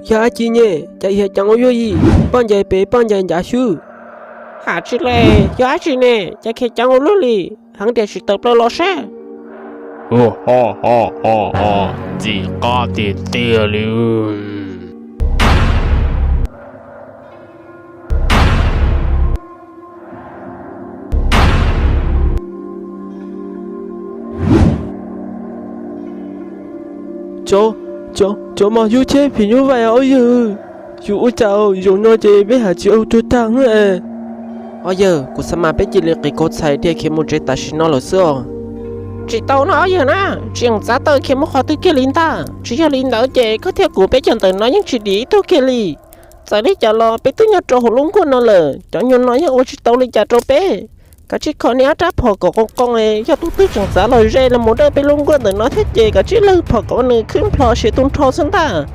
Yog dab tsi ne? Cas yog ceev ua luaj li? Poj ncaws pem poj ncaws ncav xwb. Ham tsi le, yog dab tsi ne? Cas khiav ceev ua luaj li? Heev tiag, sim tawm plaws los saib. Ntxim qab tiag tiag li. Cov, cov mos hlub thiab phim nyuj vais ob yawg, yus ua cas zaum no ces peb hais tsis ua tuag tag ne. Ob yawg, kuv xav mas peb cia li qiv kauv txhais dhia khiav mus tsev tam sim no lawm xwb os. Tsis tau no ob yawg na, tsis txav taw khiav mus qhov twg kiag li ntag. Tsis yog li ntawd ces koj thiab kuv peb cov ntawm no yeej tsis dim ib tug kiag li. Txawm li cas los peb twb nyob rau hauv lub nkuaj no lawm, cov nyuag no yeej ua tsis tau li cas rau peb. Kav tsij kho nej ob rab phom kom qoo qoo, yog tus twg tseem txav los ze los mus dawj peb lub nkuaj ntawm no thiab ces kav tsij lawg phom kom nws khwb nplho siav tu nrho xwb ntag.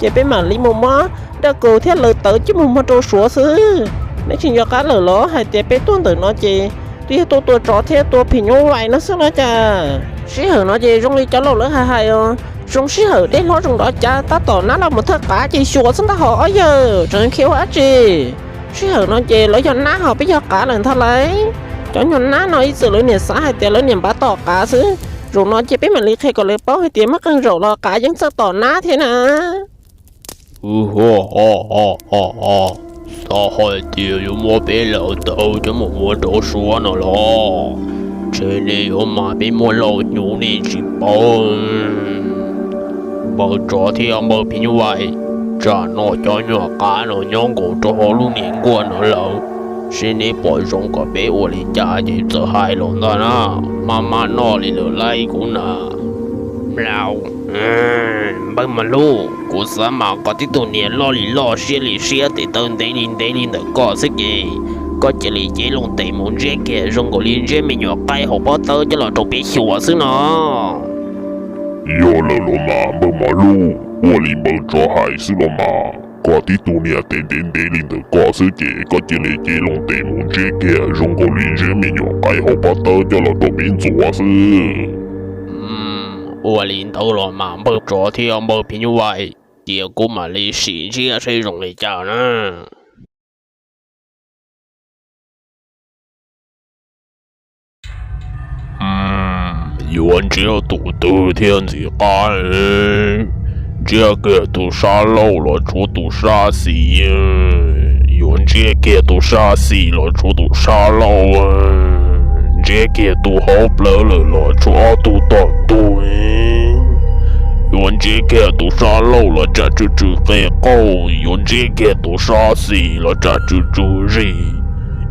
Ces peb mam li mus muab dawj kaus thiab lawv tawv coj mus muag rau Suav xwb. Neb tsis nco qab lawm los hais tias peb tuaj ntawm no ces twb yog tuaj tua tsov thiab tua phim nyuj vais no xwb los cas? Sij hawm no ces zoo li cov laus lawv hais hais os, zoo sij hawm dej hlob zoo nrov cav tab tom nab los mus thawj qav ces xyuas xwb ntag hos ob yawg, tseem khiav ua dab tsi? Sij hawm no ces lawv yog nab hos peb yog qav lawm ntag lauj. Cov nyuag nab no ib txwm lawv niam xav hais tias lawv niam npav tom qav xwb, zaum no ces peb mam li qhia kom lawv paub hais tias muaj qee zaum los qav yeej txawj tom nab thiab na. Xav hais tias yuav muab peb lawv tawv coj mus muag rau Suav no los? Ntshe nej yuav mas peb muaj lauj hnyuv nej tsis paub. Npawg tsov thiab npawg phim nyuj vais, tsam no cov nyuag qav no nyob nkaus rau hauv lub niag nkuaj no lawm, seb neb pom zoo kom peb ua li cas ces txawm hais los ntag na. Maj maj noj li lawm lauj kuv na. Npawg mos hlub, kuv xav mas koj tib tug niag loj li loj siab li siab tes taw ntev li ntev li ntawm koj xwb ces koj cia li cev loo tes mus ntsiab kiag zoo nkaus li ntsiab me nyuam qaib hauv pob tawb coj los rau peb xyuas xwb no. Yog lawm los mas npawg mos hlub, ua li npawg tsov hais xwb los mas, koj tib tug niag tes ntev ntev li ntawm koj xwb ces koj cia li cev loo tes mus ntsiab kiag zoo nkaus li ntsiab me nyuam qaib hauv pob tawb coj los rau peb ntxuav xwb. Ua li ntawd los mas npawg tsov thiab npawg phim nyuj vais, cia kuv mam li sim ntsiab seb zoo li cas na. Yuav ntsiab tus twg thiaj ntxim qab? Ntsiab kiag tus sab laug los tshuav tus sab xis? Yuav ntsiab kiag tus sab xis los tshuav tus sab laug? Ntsiab kiag tus hauv plawv lawm los tshuav ob tug tom ntug? Yuav ntsiab kiag tus sab laug los tsam tsw tsw qe qauj? Yuav ntsiab kiag tus sab xis los tsam tsw tsw zis?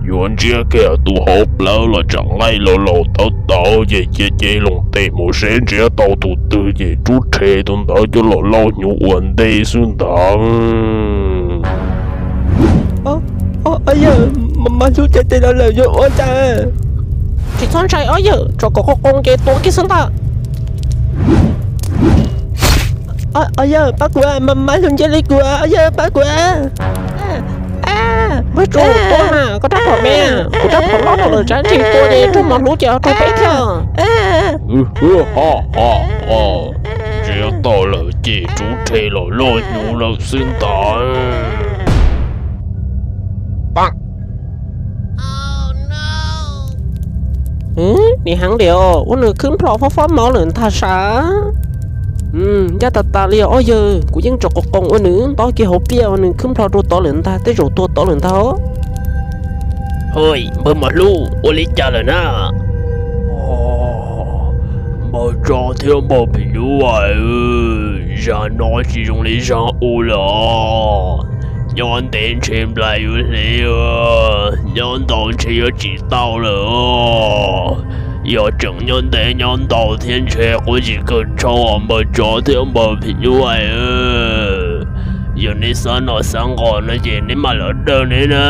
Yuav ntsiab kiag tus hauv plawv los tsam nqaij laus laus tawv tawv? Ces cia cev loo tes mus seb ntsiab tau tus twg ces rub rhe tus ntawd coj los lauj hnyuv ua ntej xwb ntag. Yawg, mos hlub ces tes los lawm yuav ua cas? Tsis txhob ntshai ob yawg, tso kom qoo qoo ces tua kiag xwb ntag. Yawg pab kuv, mos hlub ntsiab li kuv, yawg pab kuv. Npawg tsov, tua na, koj rab phom me, kuv rab phom loj dhau lawm, tsam ntsis tua ces raug mos hlub ces raug peb thiab. Ntsiab tau lawm ces rub rhe los lauj hnyuv lawm xwb ntag. Nim heev li os, ua nws khwb nplho fob fob mov lawm ntag sav. Ncaj tas tas li os ob yawg, kuv yeej tso qoo qoo ua nws ntob kiag hauv pliaj, ua nws khwb nplho rau tod lawm ntag, tej zaum tuag tod lawm ntag. Hos, npawg mos hlub, ua li cas lawm na? Npawg tsov thiab npawg phim nyuj vais, zag no tsis zoo li zag ub lawm. Nyob ntev ntshe nplai yuav hle, nyob ntau ntshe yuav tsis tau lawm. Yog tseem nyob ntev nyob ntau thiab ntshe kuv tsis kawg tshua, npawg tsov thiab npawg phim nyuj vais. Yog neb xav noj xav nqos no ces neb mam li dawj neb na,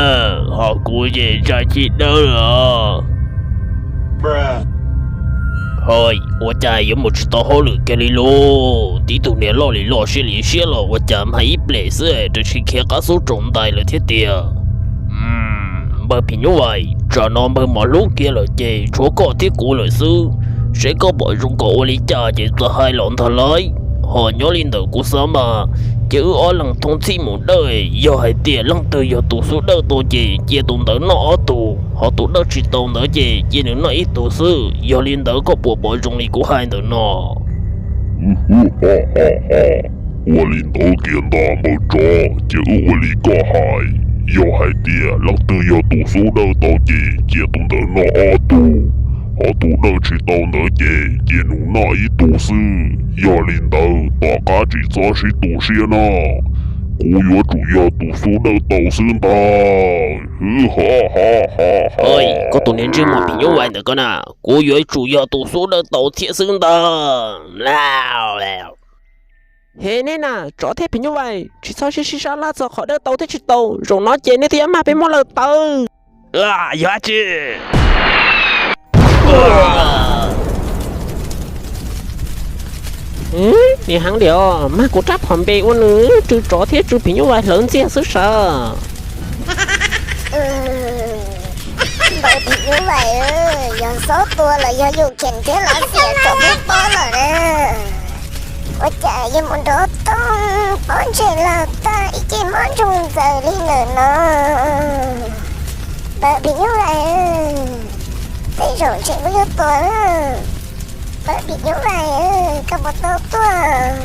ho kuv ces tsa chij dawb lawm. Hos, ua cas yuav mus tsis tau hauj lwm kiag li lauj? Tib tug niag loj li loj siab li siab los ua cas mag ib ples xwb, tam sim khiav qab xub tsaus ntais lawm thiab tiag. Npawg phim nyuj vais, tsam no npawg mos hlub kiag lawm ces tshuav koj thiab kuv lawm xwb. Seb koj pom zoo kom ua li cas ces txawm hais los ntag lauj. Ho nyob li ntawm kuv xav mas, Ces wb ob leeg thoob txhij mus dawj, yog hais tias leej twg yog tus xub dawj tau ces cia tus ntawd noj ob tug, ho tus dawj tsis tau ntawd ces cia nws noj ib tug xwb. Yog li ntawd koj puas pom zoo li kuv hais ntawm no? Ua li ntawd kiag ntag npawg tsov, ces wb ua li koj hais. Yog hais tias leej twg yog tus xub dawj tau ces cia tus ntawd noj ob tug, ho tus dawj tsis tau ntawd ces cia nws noj ib tug xwb. Yog li ntawd tom qab tsis txhob sib tu siab na, kuv yuav tsum yog tus xub dawj tau xwb ntag. Koj tus niag ntsej muag phim nyuj vais ntawm koj na, kuv yuav tsum yog tus xub dawj tau thiab xwb ntag. He neb na, tsov thiab phim nyuj vais, tsis txhob sib sib sab laj txog qhov dawj tau thiab tsis tau, zaum no ces neb twb yuav mag peb muab lawv tawv. Yog dab tsi? Nim heev li os, mag kuv rab phom npe ua nws tsw tsov thiab tsw phim nyuj vais hlawv ntxiag xwb sav. Npawg phim nyuj vais, yog xob tua los yog yus kheem thiab los xiam txom pub pob lawm na. Ua cas yuav mus nrov toog pob ntseg los tag ib ce mob ntsoo ntxaws li lawm no? Npawg phim nyuj vais, tej zaum ntshe kuv yuav tuag. Npawg phim nyuj vais, koj puas tau tuaj?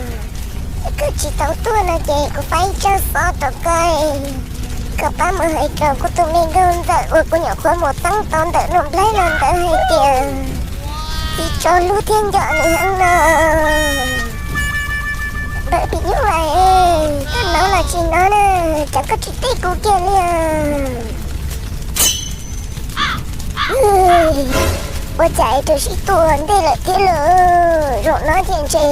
Koj tsis tau tuaj no ces kuv faib ib tsag xov rau koj, koj pab mus hais rau kuv tus me nkauj ntxawm uas kuv nyuam qhuav mus txeeb tau ntawm Looj Nplhaib los ntawd hais tias txiv tsov hlub thiab nco nws heev no. Npawg phim nyuj vais, koj hnov los tsis hnov na, cas koj tsis teb kuv kiag li os? Ua cas rau sib tua ntej lawm thiab lauj? Zaum no ces ntshe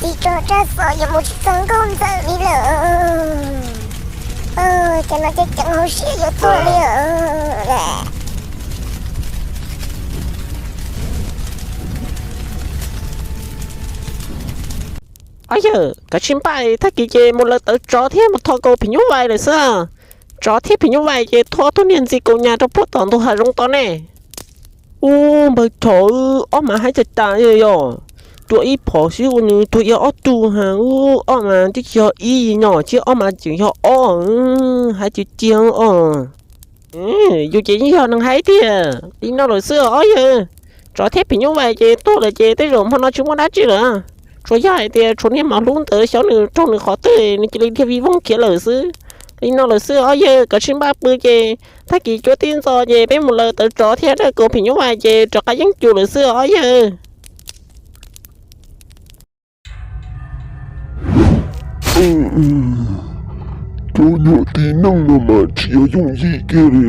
txiv tsov rab xov yuav mus tsis txog nkauj ntxawm li lawm. Ces no ces ceev hauv siab yuav tuag li os. Ob yawg, kav tsij npaj, tag kis ces mus lawv tawv tsov thiab mus tho kaus phim nyuj vais lawm xwb. Tsov thiab phim nyuj vais ces thua ob tug niag ntxi kaus nyas rau puag tom ntug hav zoov tod ne. Ub, npawg tsov, ob mas haib tas tas yog, tua ib phom xwb ua nws tuag ib ob tug ha. Ub, ob mas twb tsis yog ib no, tsiab ob mas tseem yog ob, haib tiag tiag os. Yus ces yeej yog neeg haib tiag li no lawm xwb os ob yawg. Tsov thiab phim nyuj vais ces tuag lawm ces tej zaum hmo no tsis muaj dab tsi lawm. Tsuas yog hais tias tshuav niag mos hlub ntawd xyov nws raug nws qhov twg nws cia li dhia vij voog khiav lawm xwb. Li no lawm xwb ob yawg, kav tsij npaj pw ces tag kis cuab tib ntxo ces peb mus lawv tawv tsov thiab dawj kaus phim nyuj vais ces rov qab yeeb cus lawm xwb os ob yawg. Cov nyuam tib neeg no mas tsis yog yooj yim kiag li.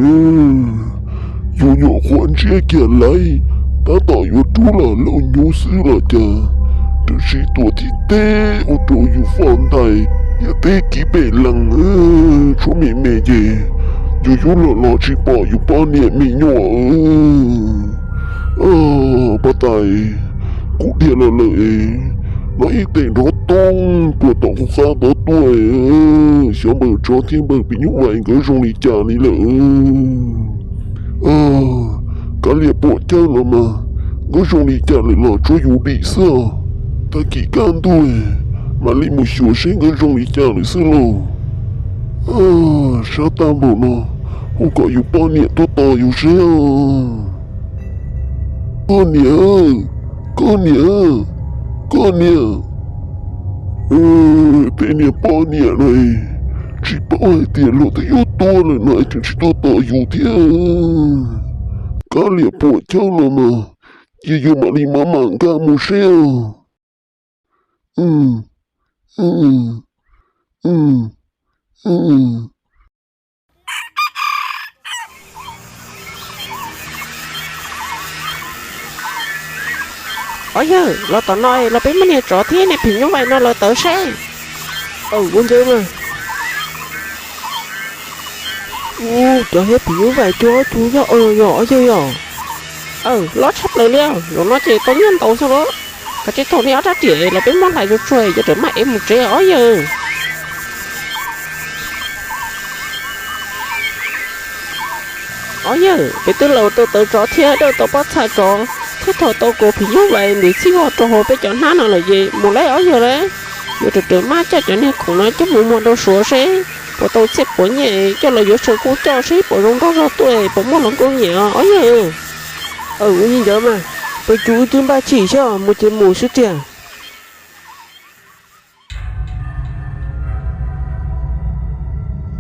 Yus nyuam qhuav ntsiab kiag laiv, tab tom yuav rub los lauj nyuv xwb los cas, tam sim tuam tib teb ua rau yus foj ntais, yam teb kiv pem lees. Tshuav me me ces yus yub los los tsis pom yus poj niam me nyuam. Poj tais, kuv dhia los lawm es, no ib tes nrov toog puag tom kuv qab tod tuaj. Xyov npawg tsov thiab npawg phim nyuj vais nkawd zoo li cas li lawm. Kav liam puam chawj los mas, nkawd zoo li cas lawm los tsuav yus dim xwb os. Tag kis kaj ntug mam li mus xyuas seb nkawd zoo li cas lawm xwb lauj. Sab tag npaum no, hu kom yus poj niam tuaj tos yus seb. Koj niam, koj niam, koj niam. Tej niag poj niam no, tsis paub hais tias luag twb yuav tuag lawm no es tseem tsis tuaj tos yus thiab. Kav liam puam chawj los mas, cia yus mam li maj mam nkag mus seb. Ob yawg, los tom no los peb muab niag tsov thiab niag phim nyuj vais no lawv tawv seb. Aw, ua ntej mas. Ub, cov thiab phim nyuj vais cuag ob tug yog, yog ob yawg yog. Aw, loj tshaj plaws li, zaum no ces tau nyiaj ntau xwb los. Kav tsij thauj nej ob rab riam los peb muab hlais tsuag tsuag yuav rawm maj ev mus tsev ob yawg. Ob yawg, peb twb laus tau tawv tsov thiab dawj tau pob txha tsov thiab thauj tau kaus phim nyuj vais ntawm txhij vog rau hauv peb cov hnab no lawm ces mus lauj ob yawg lauj. Yuav raws raws mab coj cov niag khoom no coj mus muag rau Suav seb puas tau txhiaj puas nyiaj coj los yuav saw kuj coj seb puas zoo nraug zog tuaj puas muaj hluas nkauj nyiam os ob yawg. Ua li ntawd mas, pes tsum wb twb npaj tsis xyov mus ces mus xwb tiag.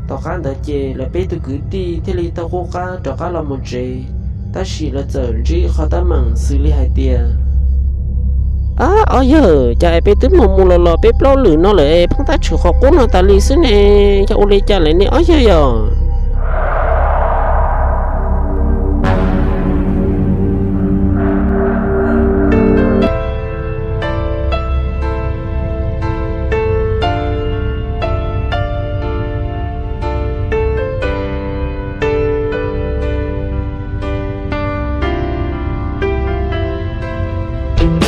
Tom qab ntawd ces lawv peb tug kwv tij thiaj li tau qub qab rov qab los mus tsev, tab sis lawv txawm ntsib qhov teeb meem xws li hais tias, Ab ob yawg, cas es peb twb mus mus los los peb plaub lwm no lawm es pheej tab tshwm qhov qub no tas li xwb ne, yog ua li cas lawm ne ob yawg yom?